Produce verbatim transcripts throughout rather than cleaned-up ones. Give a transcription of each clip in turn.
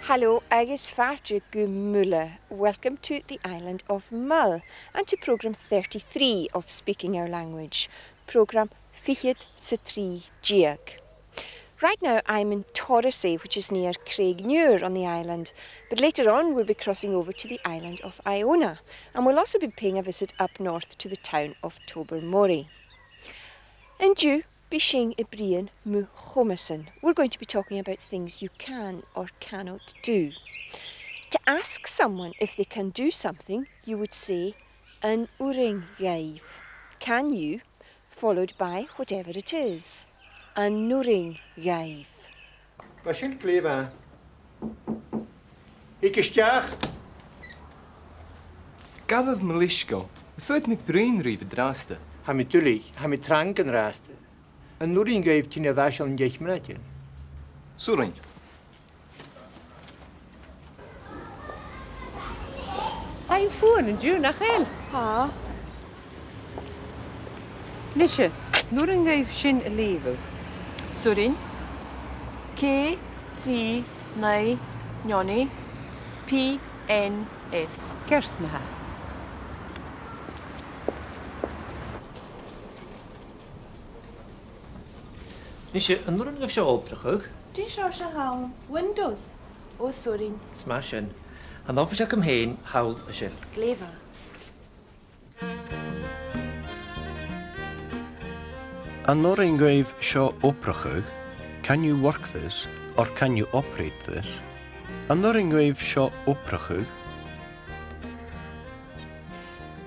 Halò agus fàilte gu Muile. Welcome to the island of Mull and to programme thirty-three of Speaking Our Language, programme fichead 's a trì deug. Right now I'm in Torosay, which is near Craigniur on the island, but later on we'll be crossing over to the island of Iona, and we'll also be paying a visit up north to the town of Tobermory. An-diugh, bidh sinn a' bruidhinn mu chomasan. We're going to be talking about things you can or cannot do. To ask someone if they can do something, you would say, an urrainn dhuibh? Can you, followed by whatever it is. An urrainn dhuibh? Bha sin glè mhath. Thig a-steach. Gabhaibh mo leisgeul. Am faod mi bruidhinn ribh an-dràsta? Tha mi duilich, tha mi trang an-dràsta. An urrainn dhuibh tighinn air ais ann an deich mionaidean? 'S urrainn. Tha e fuar an-diugh, nach eil? Tha. Nise, an urrainn dhuibh sin a leughadh? 'S urrainn. K trì naoi neoni P N S. Ceart ma-thà. Nise, an urrainn dhuibh seo obrachadh? Dè seòrsa a th' ann? Windows? Ò, 's urrainn. 'S math sin. Tha an oifis agam fhèin thall an sin. Glè mhath. An urrainn dhuibh seo obrachadh? Can you work this? Or can you operate this? An urrainn dhuibh seo obrachadh?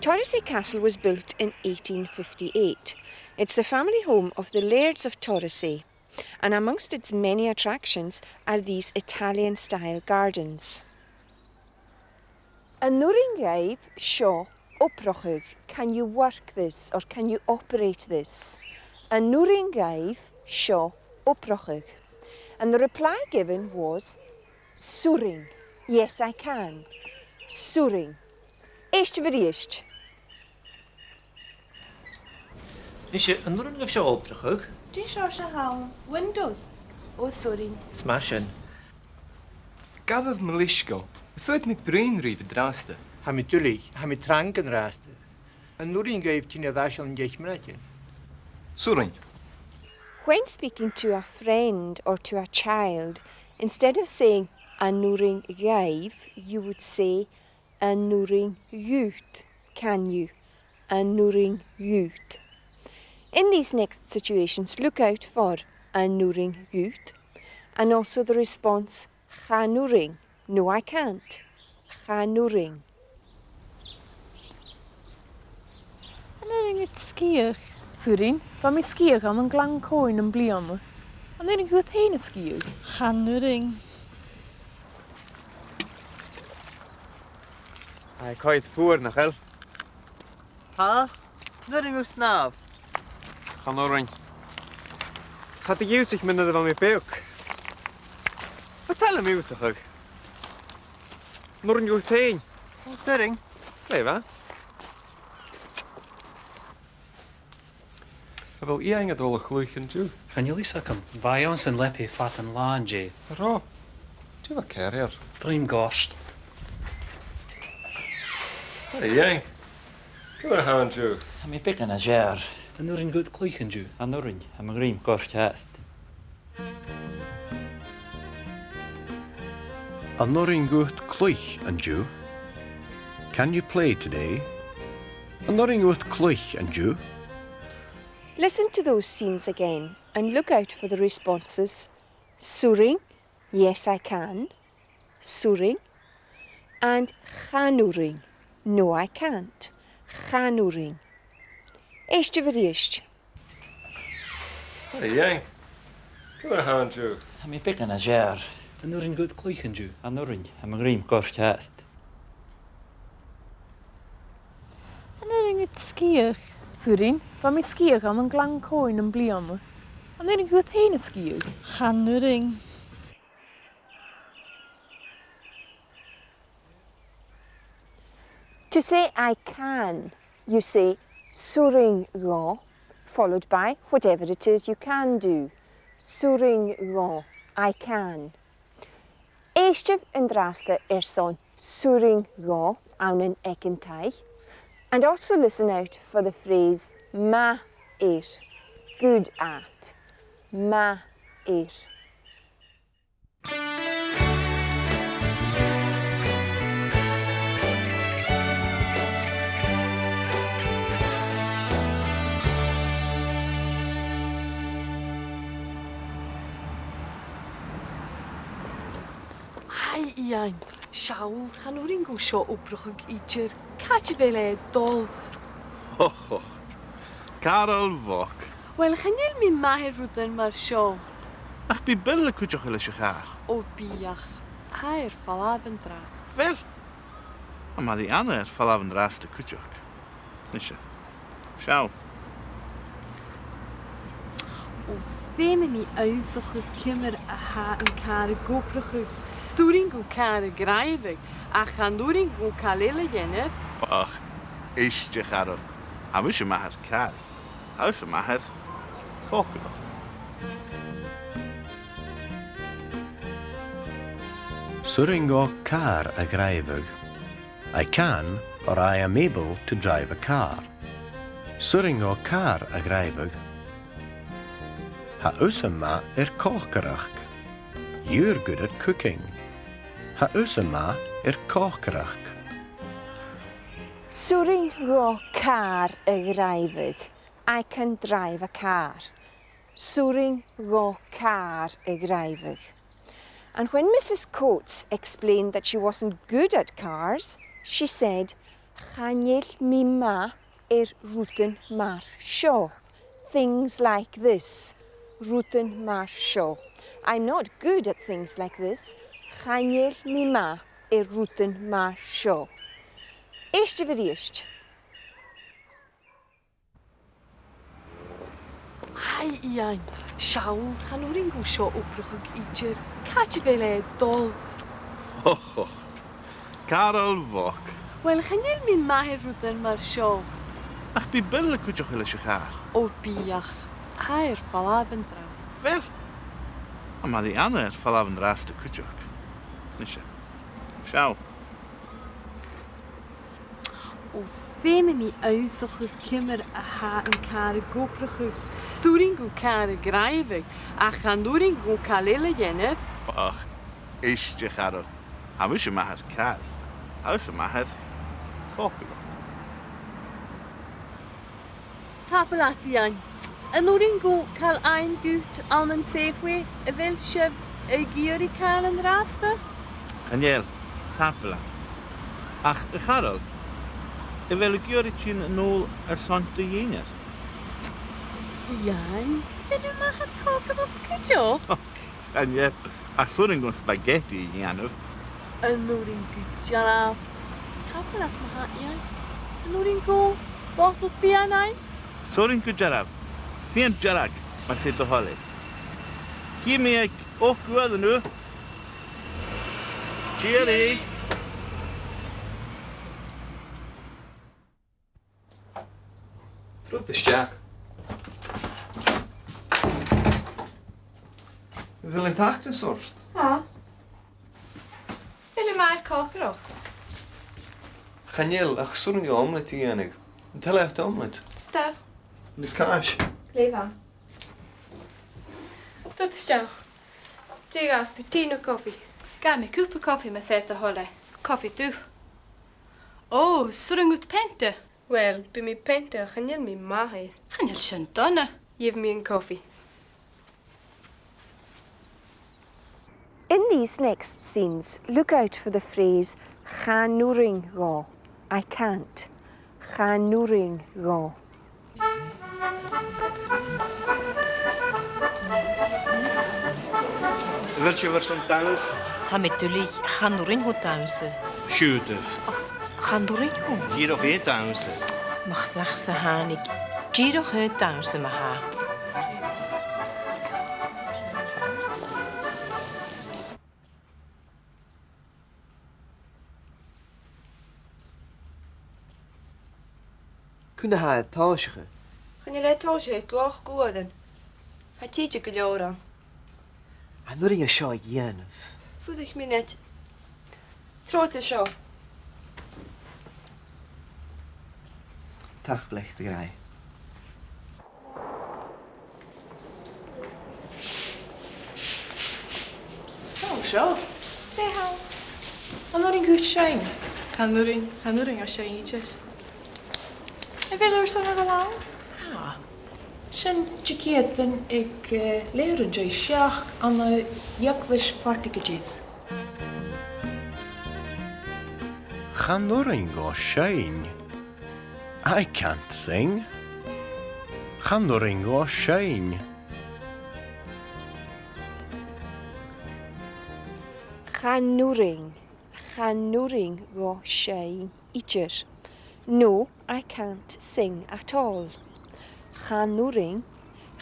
Torosay Castle was built in eighteen fifty-eight. It's the family home of the Lairds of Torosay, and amongst its many attractions are these Italian-style gardens. An urrainn dhuibh seo obrachadh? Can you work this or can you operate this? An urrainn dhuibh seo obrachadh? And the reply given was, 's urrainn. Yes, I can. 'S urrainn. Èistibh a-rithist. Nise, an urrainn dhuibh seo obrachadh? Dè seòrsa a th' ann? Windows? Ò, 's urrainn. 'S math sin. Gabhaibh mo leisgeul. Am faod mi bruidhinn ribh an-dràsta? Tha mi duilich, tha mi trang an-dràsta. An urrainn dhuibh tighinn air ais ann an deich mionaidean? 'S urrainn. When speaking to a friend or to a child, instead of saying an urrainn dhuibh, you would say an urrainn dhut, can you? An urrainn dhut. In these next situations, look out for an urrainn dhut and also the response chan urrainn, no, I can't. Chan urrainn. An urrainn dhut sgitheadh? 'S urrainn, bha mi a' sgitheadh ann an Gleann Comhann am-bliadhna. An urrainn dhut fhèin a sgitheadh? Chan urrainn. Tha e coimhead fuar, nach eil? Tha? An urrainn dhut snàmh? Chan urrainn. Cha do dh'ionnsaich mi nuair a bha mi beag. Bu toil leam ionnsachadh. An urrainn dhut fhèin? Ò, 's urrainn. Glè mhath. A bheil Iain a' dol a chluich an-diugh? Chan eil fhios agam. Bha e anns an leabaidh fad an latha an-dè. An robh? Dè bha ceàrr air? Druim goirt. Hey, Iain. Ciamar a tha thu an-diugh? Tha mi beagan nas fheàrr. An urrainn dhut cluich an-diugh? Chan urrainn, tha mo dhruim goirt fhathast. An urrainn dhut cluich an-diugh? Can you play today? An urrainn dhut cluich an-diugh? Listen to those scenes again and look out for the responses 's urrainn, yes, I can, 's urrainn, and chan urrainn, no, I can't. Chan urrainn. Èistibh a-rithist. Hey, Iain. Ciamar a tha thu an-diugh? Tha mi beagan nas fheàrr. An urrainn dhut cluich an-diugh? Chan urrainn, tha mo dhruim goirt fhathast. An urrainn dhut sgitheadh? 'S urrainn, bha mi a' sgitheadh ann an Gleann Comhann am-bliadhna. An urrainn dhut fhèin a sgitheadh? Chan urrainn. To say I can, you say 's urrainn dhomh, followed by whatever it is you can do. 'S urrainn dhomh, I can. Èistibh an-dràsta airson 's urrainn dhomh ann an Aig an Taigh. And also listen out for the phrase math air, good at, math air. Hai, Iain. Seall, chan urrainn dhomh seo obrachadh idir. Càit a bheil e a' dol? Och, och. Carol bhochd. Uill, chan eil mi math air rudan mar seo. Ach bidh Bill a' cuideachadh leis a' chàr. O, bidh, ach tha e air falbh an-dràsta. Bheil? Tha Màiri Anna air falbh an-dràsta cuideachd. Nise. Seall. O, feumaidh mi ionnsachadh ciamar a tha an càr ag obrachadh. 'S urrainn dhomh càr a dhràibheadh, ach chan urrainn dhomh càil eile a dhèanamh. Ach, èist, a Charol, tha mise math air càr. Tha thusa math air còcaireachd. 'S urrainn dhomh càr a dhràibheadh. I can or I am able to drive a car. 'S urrainn dhomh càr a dhràibheadh. Tha thusa math air còcaireachd. You're good at cooking. Tha thusa math air còcaireachd. 'S urrainn dhomh càr a dhràibheadh. I can drive a car. 'S urrainn dhomh càr a dhràibheadh. And when Missus Coates explained that she wasn't good at cars, she said, chan eil mi math air rudan mar seo. Things like this. Rudan mar seo. I'm not good at things like this. Chan eil mi math air rudan mar seo. Èistibh a-rithist. Hai, Iain. Seall, chan urrainn dhomh seo obrachadh idir. Càit a bheil e a' dol? Och, och. Carol bhochd. Uill, chan eil mi math air rudan mar seo. Ach bidh Bill a' cuideachadh leis a' chàr. O, bidh, ach tha e air falbh an-dràsta. Bheil? Tha Màiri Anna air falbh an-dràsta cuideachd. Nise. Seall. O, feumaidh mi ionnsachadh ciamar a tha an càr ag obrachadh. 'S urrainn dhomh càr a dhràibheadh, ach chan urrainn dhomh càil eile a dhèanamh. Ach, èist, a Charol, tha mise math air càr. Tha thusa math air còcaireachd. Tapadh leat, Iain. An urrainn dhomh càil fhaighinn dhut ann an Safeway? A bheil sibh ag iarraidh càil an-dràsta? Chan eil, tapadh leat. Ach, a Charol, a bheil thu ag iarraidh tighinn a-null airson do dhìnnear? Iain, a bheil thu math air còcaireachd cuideachd? Chan eil, ach 's urrainn dhomh spaghetti a dhèanamh. An urrainn gu dearbh? Tapadh leat ma-thà, Iain. An urrainn dhomh botal fìon fhaighinn? 'S urrainn gu dearbh. Fìon dearg, mas e do thoil e. Chì mi aig ochd uairean thu. Tìoraidh. Trobhad a-steach. A bheil an t-acras ort? Tha. A bheil thu math air còcaireachd? Chan eil, ach 's urrainn dhomh omelette a dhèanamh. An toil leat omelette? 'S toil. An cuir càise? Glè mhath. Trobhad a-steach. Dè ghabhas tu, tì no cofaidh? Gabhaidh mi cupa cofaidh, mas e do thoil e. Cofaidh dubh. Ò, 's urrainn dhut peanta? Uill, bidh mi peantadh, ach chan eil mi math air. Chan eil sin dona. Gheibh mi an cofaidh. In these next scenes, look out for the phrase chan urrainn dhomh, I can't. Chan urrainn dhomh. A bheil sibh airson dannsa? Tha mi duilich, chan urrainn dhomh dannsa. Siuthadaibh. Chan urrainn dhomh. Dìreach aon dannsa. Mo chreach-sa thàinig. Dìreach aon dannsa ma-thà. Cuin a tha e a' tòiseachadh? Chan eil e a' tòiseachadh gu ochd uairean. Tha tìde gu leòr ann. An urrainn dhomh seo a dhèanamh? Fuirich mionaid. Seo, tha seo. Tapadh leat, a ghràidh. Seo, seo. Dè tha? An urrainn dhut seinn? Chan urrainn, chan urrainn dhomh seinn idir. A bheil thu airson a dhol ann? Ah. Sin Diciadain aig, eh, leth-uair an dèidh seachd ann an eaglais Phortaigidis. Chan urrainn dhomh seinn. I can't sing. Chan urrainn dhomh seinn. Chan urrainn, chan urrainn dhomh seinn idir. No, I can't sing at all. Chan urrainn,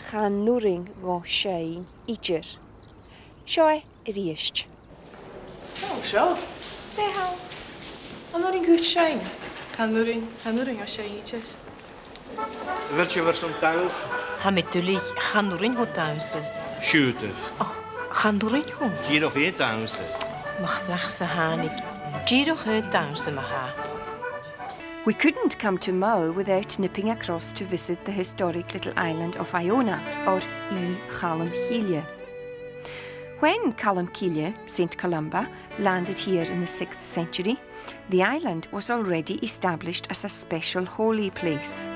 chan urrainn dhomh seinn idir. Seo e a-rithist. Seo, seo. Dè tha? An urrainn dhut seinn? Chan urrainn, chan urrainn dhomh seinn idir. A bheil sibh airson dannsa? Tha mi duilich, chan urrainn dhomh dannsa. Siuthad. Och, chan urrainn dhomh. Dìreach aon dannsa. Mo chreach-sa thàinig. Dìreach aon dannsa ma-thà. We couldn't come to Mull without nipping across to visit the historic little island of Iona, or Ìth Chaluim Chille. When Calum Cille, Saint Columba, landed here in the sixth century, the island was already established as a special holy place.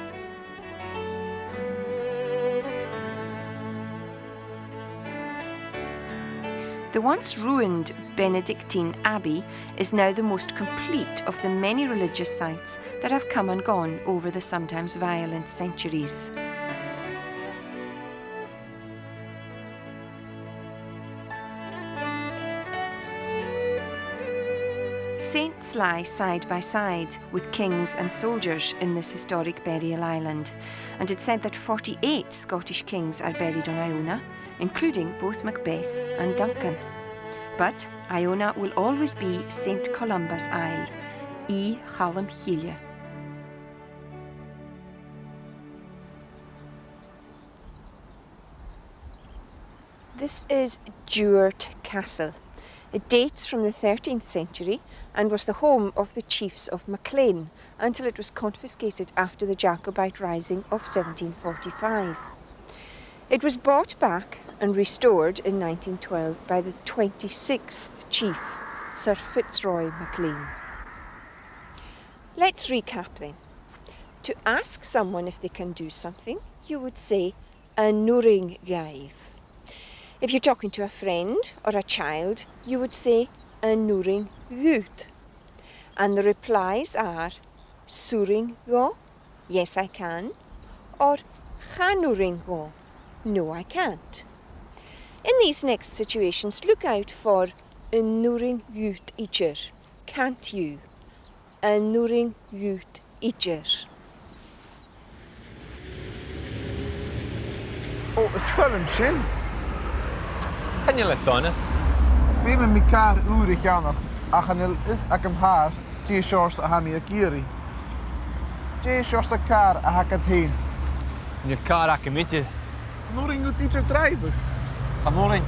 The once ruined Benedictine Abbey is now the most complete of the many religious sites that have come and gone over the sometimes violent centuries. Saints lie side by side with kings and soldiers in this historic burial island, and it's said that forty-eight Scottish kings are buried on Iona, including both Macbeth and Duncan. But Iona will always be Saint Columba's Isle, Ìth Chaluim Chille. This is Dewart Castle. It dates from the thirteenth century and was the home of the chiefs of MacLean until it was confiscated after the Jacobite Rising of seventeen forty-five. It was bought back and restored in nineteen twelve by the twenty-sixth chief, Sir Fitzroy MacLean. Let's recap then. To ask someone if they can do something, you would say, an urrainn dhuibh. If you're talking to a friend or a child, you would say, an urrainn dhut. And the replies are, 's urrainn dhomh, yes, I can, or chan urrainn dhomh, no, I can't. In these next situations, look out for an urrainn dhut idir, can't you, an urrainn dhut idir. Ò, is toil leam sin. Chan eil e dona. Feumaidh mi càr ùr a cheannach, ach chan eil fhios agam fhathast dè seòrsa a tha mi ag iarraidh. Dè seòrsa càr a th' agad fhèin? Chan eil càr agam idir. An urrainn dhut idir dràibheadh? Chan urrainn.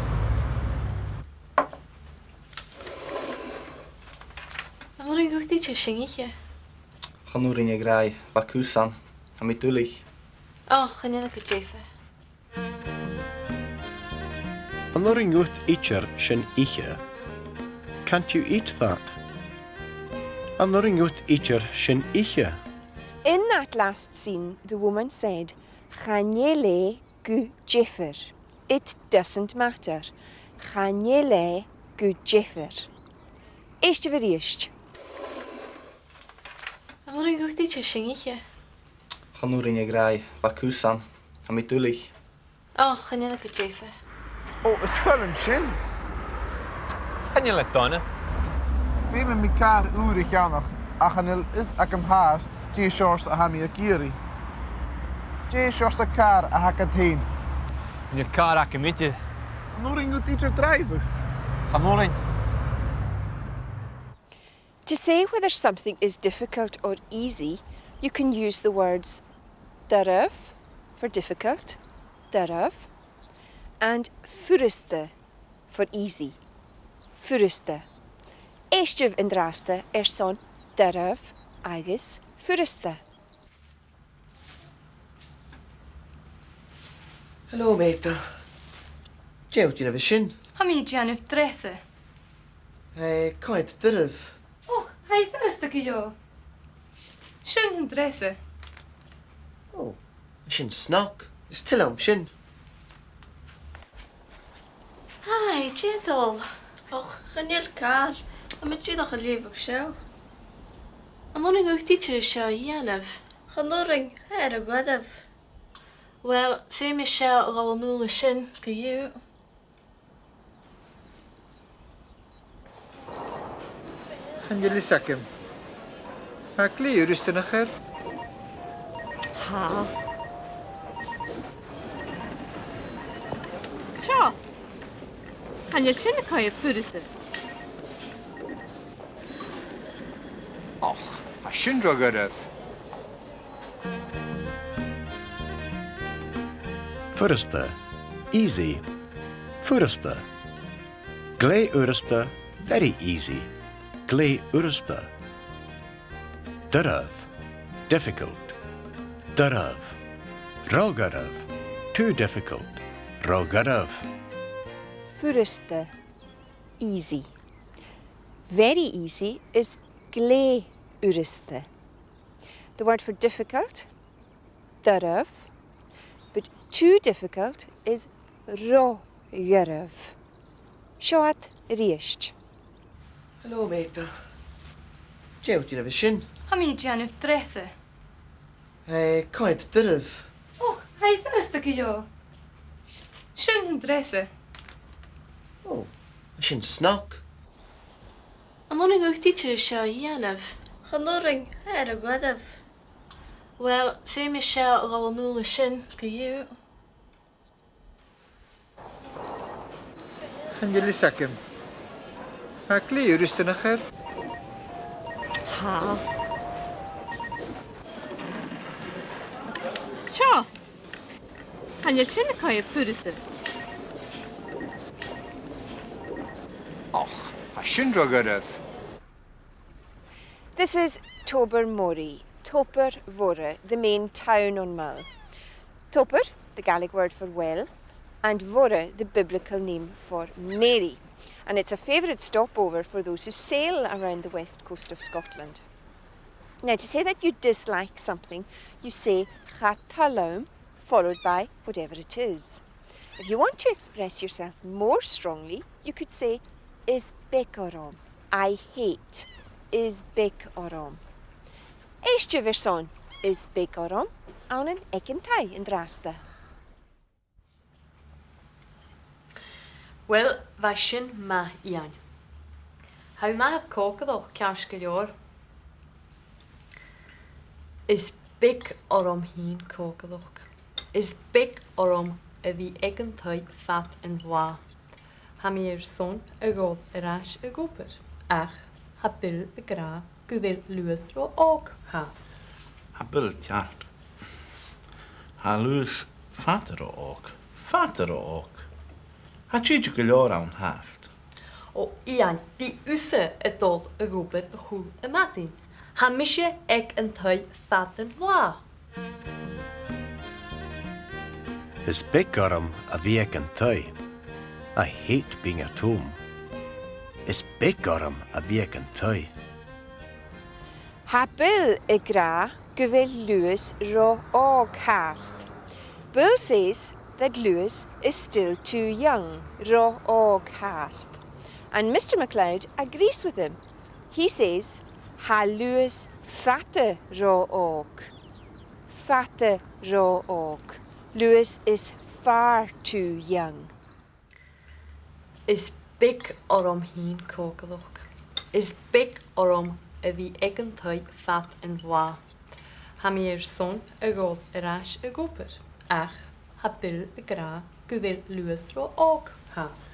An urrainn dhut idir seinneadh? Chan urrainn, a ghràidh, bha cus ann. Tha mi duilich. Och, chan eil e gu diofar. An urrainn dhut idir sin ithe? Can't you eat that? An urrainn dhut idir sin ithe? In that last scene, the woman said, chan eil e gu diofar. It doesn't matter. Chan eil e gu diofar. Èistibh a-rithist. An urrainn dhut idir seinneadh? Chan urrainn, a ghràidh, bha cus ann. Tha mi duilich. Och, chan eil e gu diofar. Ò, is toil leam sin. Chan eil e dona. Feumaidh mi càr ùr a cheannach, ach chan eil fhios agam fhathast dè seòrsa a tha mi ag iarraidh. Dè seòrsa càr a th' agad fhèin? Chan eil càr agam idir. An urrainn dhut idir dràibheadh? Chan urrainn. To say whether something is difficult or easy, you can use the words doirbh for difficult, doirbh, and furasta for easy, furasta. Èistibh an-dràsta airson doirbh agus furasta. Hello, Meta. Dè tha thu a' dèanamh an sin? Tha mi a' dèanamh dreasa. Eh, coimhead doirbh. Och, tha i furasta gu leòr. Sin an dreasa. Ò, sin snog. Is toil leam sin. Hi, dè tha dol? Och, chan eil càil. Tha mi dìreach a' leughadh seo. An urrainn dhut tidsear seo a dhèanamh? Chan urrainn, tha e air a ghoireamh. Uill, feumaidh seo a dhol a-null an sin co-dhiù. Chan eil fhios agam. Tha e glè fhurasta, nach eil? Tha. Seo. Chan eil sin a' coimhead furasta. Och, tha sin ro ghoireamh. Furasta, easy. Furasta. Glè fhurasta, very easy. Glè fhurasta. Doirbh, difficult. Doirbh. Ro ghoireamh, too difficult. Ro ghoireamh. Furasta, easy. Very easy is glè fhurasta. The word for difficult, doirbh, but too difficult is ro ghoireamh. Seo iad a-rithist. Hello, Meta. Dè tha thu a' dèanamh an sin? Tha mi a' dèanamh dreasa. Eh, coimhead doirbh. Och, tha i furasta gu leòr. Sin an dreasa. Ò, sin snog. An urrainn dhut tidsear seo a dhèanamh? Chan urrainn, tha e air a ghoireamh. Uill, feumaidh seo a dhol a-null an sin co-dhiù. Chan eil fhios agam. Tha e glè fhurasta, nach eil? Tha. Seo. Chan eil sin a' coimhead furasta. Och, tha sin ro ghoireamh. This is Tobar Moiridh, Tobar Mhoire, the main town on Mull. Tobar, the Gaelic word for well, and Mhoire, the biblical name for Mary. And it's a favourite stopover for those who sail around the west coast of Scotland. Now, to say that you dislike something, you say cha toil leam, followed by whatever it is. If you want to express yourself more strongly, you could say, is beag orm. I hate. Is beag orm. Èistibh airson is beag orm ann an Aig an Taigh an-dràsta. Uill, bha sin math, Iain. Tha thu math air còcaireachd, ceart gu leòr. Is beag orm fhìn còcaireachd. Is beag orm a bhith aig an taigh fad an latha. Tha mi airson a dhol air ais ag obair, ach tha Bill ag ràdh gu bheil Lewis ro òg fhathast. Tha Bill ceart. Tha Lewis fada ro òg. Fada ro òg. Tha tìde gu leòr ann fhathast. Ò, Iain, bidh thusa a' dol a dh'obair a h-uile madainn. Tha mise aig an taigh fad an latha. Is beag orm a bhith aig an taigh. I hate being at home. Is beag orm a bhith aig an taigh. Tha Bill ag ràdh gu bheil Lewis ro òg fhathast. Bill says that Lewis is still too young, ro òg fhathast. And Mister MacLeod agrees with him. He says, tha Lewis fada ro òg. Fada ro òg. Lewis is far too young. Is beag orm fhìn còcaireachd. Is beag orm a bhith aig an taigh fad an latha. Tha mi airson a dhol air ais ag obair, ach tha Bill ag ràdh gu bheil Lewis ro òg fhathast.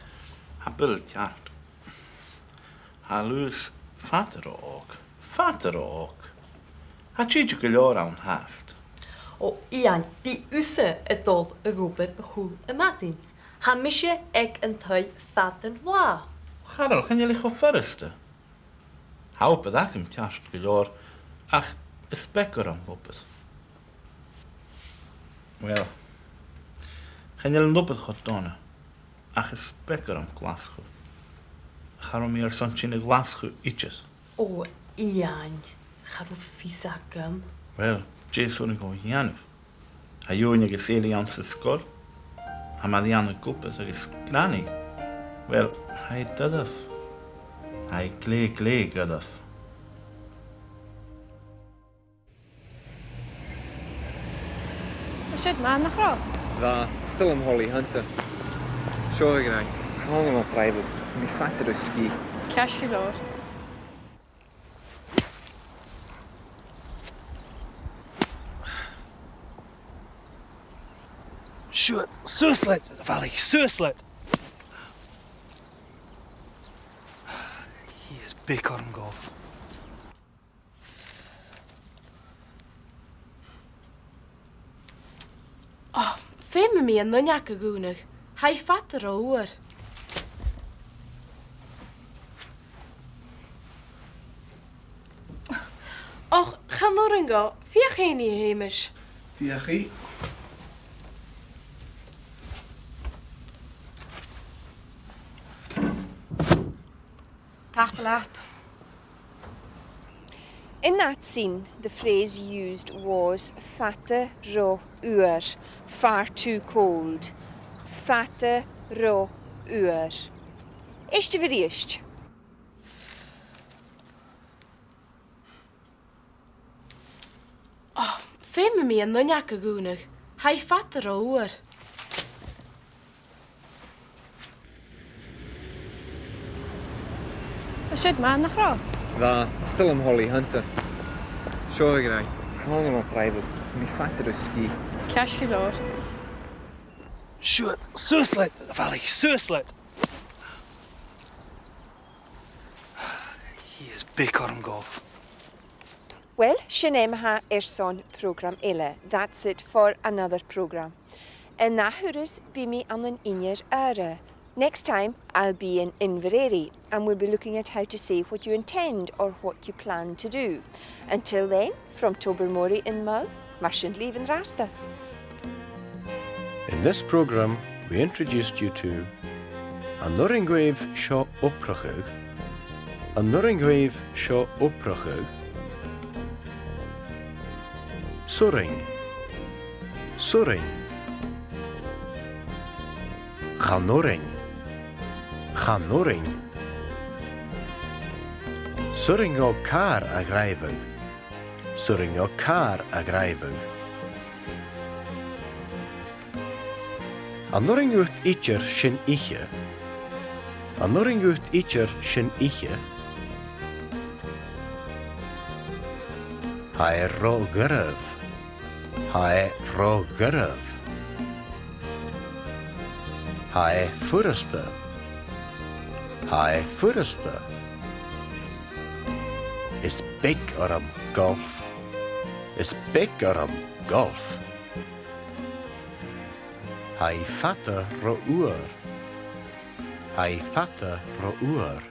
Tha Bill ceart. Tha Lewis fada ro òg. Fada ro òg. Tha tìde gu leòr ann fhathast. Ò, Iain, bidh thusa a' dol a dh'obair a h-uile madainn. Tha mise aig an taigh fad an latha. Chan eil, chan eil e cho furasta. Tha obair agam ceart gu leòr, ach is beag orm obair. Uill, chan eil an obair cho dona, ach is beag orm Glaschu. Cha robh mi airson tighinn a Ghlaschu idir. Ò, Iain, cha robh fios agam. Uill, dè 's urrainn dhomh a dhèanamh? Tha Eòin agus Eilidh anns an sgoil. Tha Marianne ag obair agus Granny, uill, tha i doirbh. Tha i glè, glè dhoirbh. Bha siud math, nach robh? Bha, 's toil leam Holly Hunter. Seo a ghràidh. Chan eil mi a' dràibheadh. Tha mi fada ro sgìth. Ceart gu leòr. Siuthad, suas leat, a bhalaich, suas leat. Tha e beag orm golf. Ò, feumaidh mi an uinneag a dhùnadh. Tha i fada ro fhuar. Och, chan urrainn dhomh. Feuch fhèin i, a Sheumais. Feuch i. Tapadh leat. In that scene, the phrase used was fada ro fhuar, far too cold. Fada ro fhuar. Èistibh a-rithist. Ò, feumaidh mi an uinneag a dhùnadh. Tha i fada ro fhuar. Bha siud math, nach robh? Bha, 's toil leam Holly Hunter. Seo a ghràidh. Chan eil mi a' dràibheadh. Tha mi fada ro sgìth. Ceart gu leòr. Siuthad, suas leat, a bhalaich, suas leat. Tha e beag orm golf. Uill, sin e ma-thà airson prògram eile. That's it for another programme. An ath thuras, bidh mi ann an Inbhir Aora. Next time, I'll be in Inveraray, and we'll be looking at how to say what you intend or what you plan to do. Until then, from Tobermory in Mull, mar sin leibh an-dràsta. In this programme, we introduced you to: An urrainn dhuibh seo obrachadh? An urrainn dhuibh seo obrachadh? 'S urrainn. 'S urrainn. Chan urrainn. Chan urrainn. 'S urrainn dhomh càr a dhràibheadh. 'S urrainn dhomh càr a dhràibheadh. An urrainn dhut idir sin ithe? An urrainn dhut idir sin ithe? Tha e ro dhoirbh. Tha e ro dhoirbh. Tha e furasta. Tha e furasta. Is beag orm golf. Is beag orm golf. Tha i fada ro fhuar. Tha i fada ro fhuar.